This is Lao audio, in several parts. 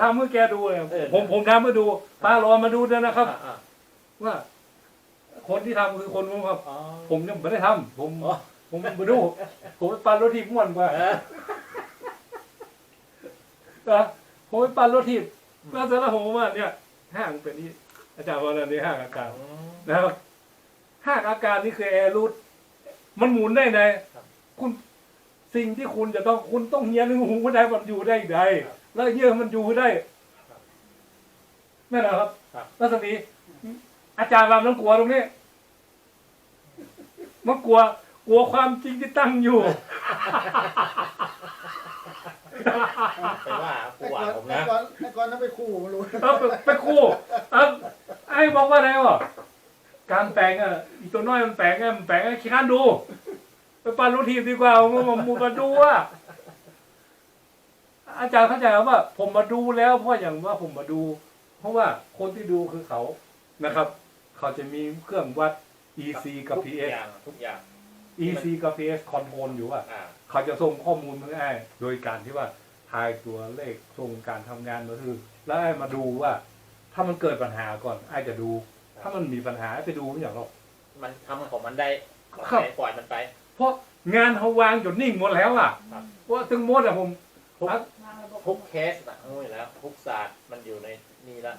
ທຳໃຫ້ແກດູເລີຍ ເອີ ຜົມ ຜົມທຳໃຫ້ດູ ປ້າລອງມາດູເດີນະຄັບ ອ່າໆ ວ່າຄົນທີ່ທຳຄືຄົນຮູ້ຄັບ ອໍ ຜົມຍັງບໍ່ໄດ້ທຳ ຜົມ ອໍ ຜົມບໍ່ຮູ້ ຜົມໄປປັ່ນລົດຖີບມ່ວນກວ່າ ເອີ ເອີ ຜົມໄປປັ່ນລົດຖີບ ອືມ ແລ້ວເສັດແລ້ວຜົມວ່າເນຍ ຮ່າງເປັນນີ້ ອາຈານວ່າແນວນີ້ ຮ່າງອາການ ອືມ ນະຄັບ ຮ່າງອາການນີ້ຄືແອຫຼຸດ ມັນໝູນໄດ້ໃດ ຄັບ ຄຸນ ສິ່ງທີ່ຄຸນຈະຕ້ອງ ຄຸນຕ້ອງຮຽນຮູ້ໃຫ້ໄດ້ວ່າມັນຢູ່ໄດ້ໃດ ຄັບ ແລ້ວເຍື່ອໃຫ້ມັນຢູ່ໃຫ້ໄດ້ ຄັບ ແມ່ນແລ້ວຄັບ ຄັບ ລັກສະໝີ ອາຈານວ່າມັນກົວຕົງນີ້ ມັນກົວ ກົວຄວາມຈິງທີ່ຕັ້ງຢູ່ ໄປວ່າ ໄປວ່າ ແຕ່ກ່ອນ ຜົມນະ ແຕ່ກ່ອນ ແຕ່ກ່ອນນະໄປຂູ່ມັນໂລດ ເອີ ໄປ ໄປຂູ່ ເອີ ອ້າຍບອກວ່າໄດວະ ການແປງອະ ອີໂຕນ້ອຍມັນແປງອະ ມັນແປງອະ ຂີ້ຄ້ານດູ ໄປປັ່ນລົດຖີບດີກວ່າ ໝູ່ມາດູອະ ອາຈານເຂົ້າໃຈວ່າ ຜົມມາດູແລ້ວ ເພາະຫຍັງວ່າຜົມມາດູ ເພາະວ່າຄົນທີ່ດູຄືເຂົານະຄັບ ເຂົາຈະມີເຄື່ອງວັດ ອີຊີ ກັບ ພີເອັສ ທຸກຢ່າງ ທຸກຢ່າງ ອີຊີ ກັບ ພີເອັສ ຄອນໂທນຢູ່ວ່າ ອ່າ ເຂົາຈະສົ່ງຂໍ້ມູນມາໃຫ້ອ້າຍ ໂດຍການທີ່ວ່າຖ່າຍຕົວເລກ ສົ່ງການທຳງານມາຄື ແລ້ວອ້າຍມາດູວ່າ ຖ້າມັນເກີດບັນຫາກ່ອນ ອ້າຍຈະດູ ຖ້າມັນມີບັນຫາ ອ້າຍຈະດູ ມັນຫຍັງດອກ ມັນທຳຂອງມັນໄດ້ ຄັບ ໄປ ປ່ອຍມັນໄປ ເພາະງານເຮົາວາງຈົນນິ່ງໝົດແລ້ວອະ ຄັບ ເພາະທັງໝົດອະ ຜົມ ທຸກ ທຸກເຄສນະ ຮູ້ຢູ່ແລ້ວ ທຸກສາດມັນຢູ່ໃນນີ້ລະ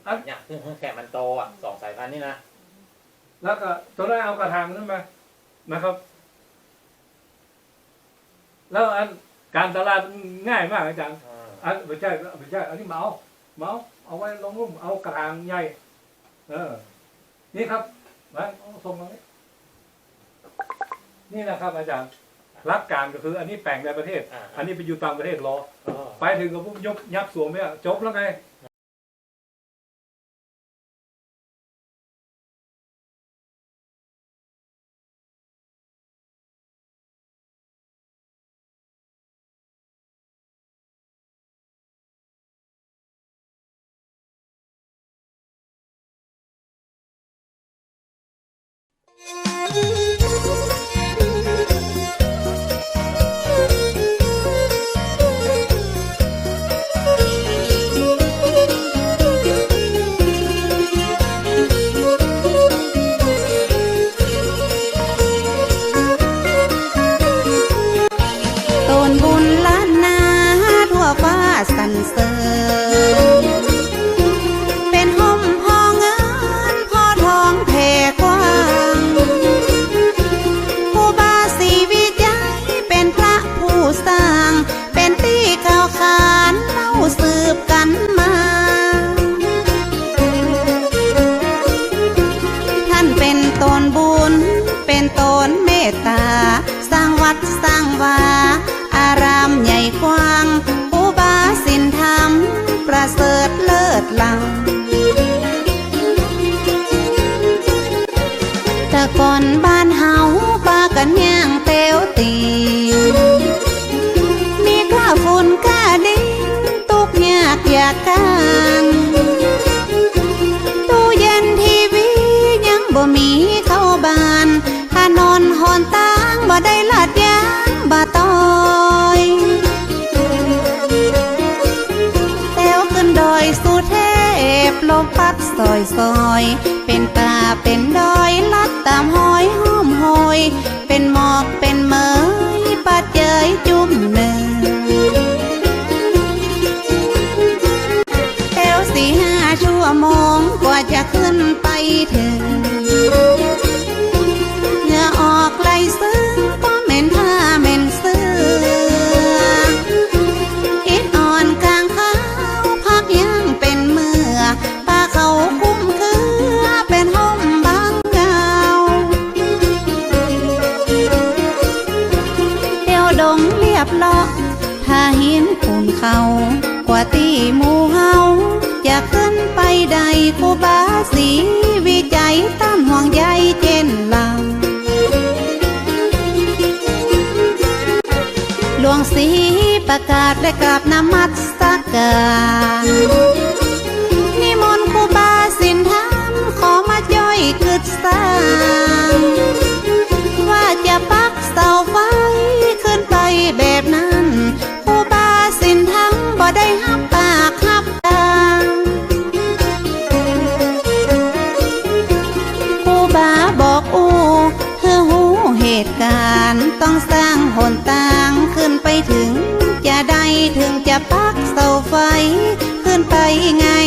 ອັນ ຍາກຄືແຄ່ມັນໂຕອະ ສອງສາຍພັນນີ້ນະ ແລ້ວກໍຕົວນັ້ນເອົາກະຖາງນັ້ນມານະຄັບ ແລ້ວອັນການຕະຫຼາດງ່າຍມາກອາຈານ ອ່າ ອັນ ບໍ່ໃຊ່ ບໍ່ໃຊ່ ອັນນີ້ມາເອົາ ມາເອົາ ເອົາໄວ້ລົງລຸ່ມ ເອົາກະຖາງໃຫຍ່ ເອີ ນີ້ຄັບ ມາ ເອົາສົ່ງມານີ້ ນີ້ນະຄັບອາຈານ ຫຼັກການກໍຄືອັນນີ້ແປງໃນປະເທດ ອ່າ ອັນນີ້ໄປຢູ່ຕ່າງປະເທດລໍ ອໍ ໄປເຖິງກໍປຸບ ຍົກ ຍັບສວມເລີຍ ຈົບແລ້ວໄງ. ໂຕນບຸນລ້ານນາທົ່ວຟ້າສັນເສີນ ເປັນຮົ່ມພໍເງິນພໍທອງແຜ່ກວ້າງ ຄູບາສີວິໄຈເປັນພະຜູ້ສ້າງ ເປັນຕີກ້າວຂານເລົ່າສືບກັນມາ ທ່ານເປັນໂຕນບຸນ ເປັນໂຕນເມດຕາ ສ້າງວັດສ້າງວາ ອາຣາມໃຫຍ່ກວ້າງ ຄູບາສິນທຳປະເສີດເລີດລ້ຳ ແຕ່ກ່ອນບ້ານເຮົາປາກັນຍ່າງແຕ່ວຕີ ມີກ້າຝຸ່ນກ້າດິນ ທຸກຍາກຢາກການ ຕູ້ເຢັນທີວີຍັງບໍ່ມີເຂົ້າບ້ານ ຖະໜົນຫົນທາງບໍ່ໄດ້ລາດຢາງບາຕອຍ ແຕ່ວຂຶ້ນດອຍສຸເທບ ລົມພັດ ຊອຍໆ ເປັນປ່າເປັນດອຍ ລັດຕາມຮອຍຫ້ອມໂຫຍ ເປັນໝອກເປັນເໝີຍ ປະເຈີຍຈຸ້ມເນີ ແຕ່ວສີ່ຫ້າຊົ່ວໂມງກວ່າຈະຂຶ້ນໄປເຖິງ ເຫື່ອອອກໄຫຼຊຶມ ບໍ່ແມ່ນຜ້າແມ່ນເສື້ອ ອິດອ່ອນກາງຂາວ ພັກຍ່າງເປັນເມື່ອ ພາເຂົ້າຄຸ້ມເຄືອເປັນຮົ່ມບັງເງົາ ແຖວດົງລຽບເລາະ ທ່າຫີນປູນເຂົ້າ ກວ່າທີ່ໝູ່ເຮົາຈະຂຶ້ນໄປໄດ້ ຄູບາສີວິໄຈຕ້ານຫ່ວງໃຍເຊັ່ນລາວ ຫຼວງສີປະກາດ ແລະ ກາບນະມັດ ສະການ ນິມົນຄູບາສິນທຳ ຂໍມາຈ່ອຍຄຶດສ້າງ ວ່າຈະປັກເສົາໄຟຂຶ້ນໄປແບບນັ້ນ ຄູບາສິນທຳບໍ່ໄດ້ຮັບປາກ ປັກເສົາໄຟຂຶ້ນໄປງ່າຍ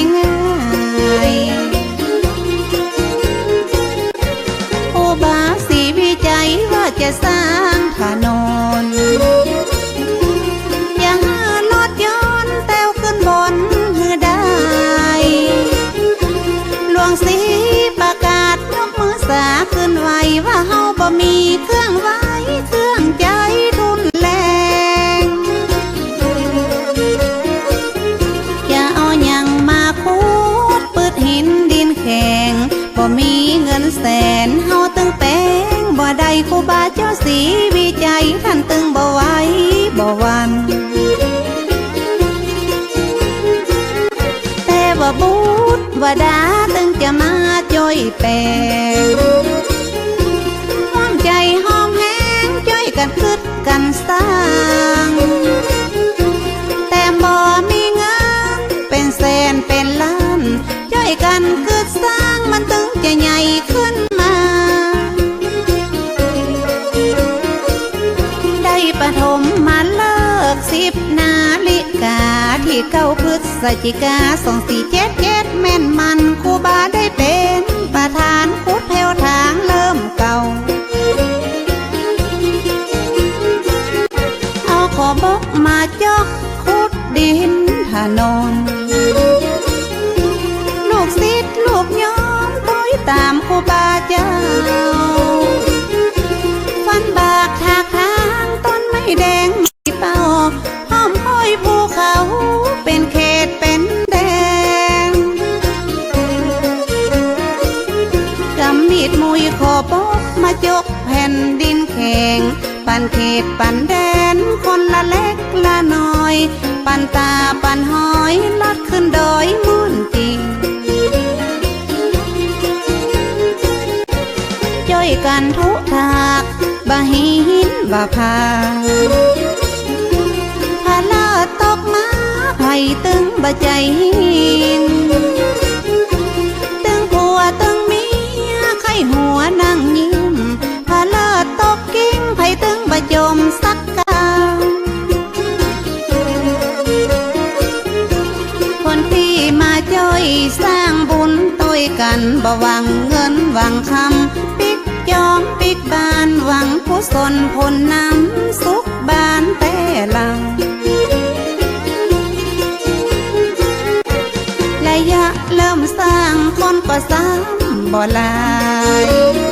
ໆ. ຄູບາສີວິໄຈວ່າຈະສ້າງຖະໜົນ ຢ່າໃຫ້ລົດຍົນແຕ່ວຂຶ້ນບົນໃຫ້ໄດ້. ຫຼວງສີປະກາດ ຍົກມືສາຂຶ້ນໄຫວ້ວ່າເຮົາບໍ່ມີເຄື່ອງໄຫວ້ເຄື່ອງໃຈທຸນແລງ. ຈະເອົາຫຍັງມາຂຸດປຶດຫີນດິນແຂງ ບໍ່ມີເງິນແສນເຮົາຕຶງແປງບໍ່ໄດ້. ຄູບາເຈົ້າສີວິໄຈທ່ານຕຶງບໍ່ໄຫວ້ບໍ່ຫວັ່ນ ແຕ່ວ່າບຸດວາດາຕຶງຈະມາຊ່ອຍແປງ ຮ່ວມໃຈຮ່ວມແຮງຊ່ອຍກັນຄິດກັນສ້າງ. ແຕ່ບໍ່ມີເງິນເປັນແສນເປັນລ້ານ ຊ່ອຍກັນຄິດສ້າງມັນຕຶງຈະໃຫຍ່ຂຶ້ນມາ. ໄດ້ປະຖົມມະເລີກສິບນາລິກາ ທີເກົ້າພຶດສະຈິກາ ສອງສີ່ເຈັດເຈັດ ແມ່ນມັນຄູບາໄດ້ເປັນປະທານຂຸດແຜວທາງເລີ່ມເກົ່າ ເອົາຂໍບົກມາຈົກຂຸດດິນຖະໜົນ. ລູກສິດລູກໂຍມຕ້ອຍຕາມຄູບາເຈົ້າ ຟັນບາກຖາກທາງຕົ້ນໄມ້ແດງໄມ້ເປົ້າ ອ້ອມຫ້ອຍພູເຂົາເປັນເຂດເປັນແດນ. ກຳມີດມຸຍຂໍປົກມາຈົກແຜ່ນດິນແຂງ ປັນເຂດປັນແດນຄົນລະເລັກລະນ້ອຍ ປັນຕາປັນຫອຍລັດຂຶ້ນດອຍມ່ວນຈີ ຊ່ອຍກັນທຸທາກບາຫີນບາຜາ ພະເລີດຕົກມາໃຜຕຶງບາໃຈຫີນ ຕຶງຜົວຕຶງເມຍໄຂ້ຫົວນັ່ງຍິ້ມ ພະເລີດຕົກກິ່ງໃຜຕຶງບາຈົມສັກກາ ຄົນທີ່ມາຊ່ອຍສ້າງບຸນໂຕຍກັນ ບໍ່ຫວັງເງິນຫວັງຄຳ ປິກຈອງປິກບານ ຫວັງກຸສົນຜົນນຳສຸກບານແຕ່ຫຼັງ ໄລຍະເລີ່ມສ້າງຄົນກໍຊ້ຳບໍ່ຫຼາຍ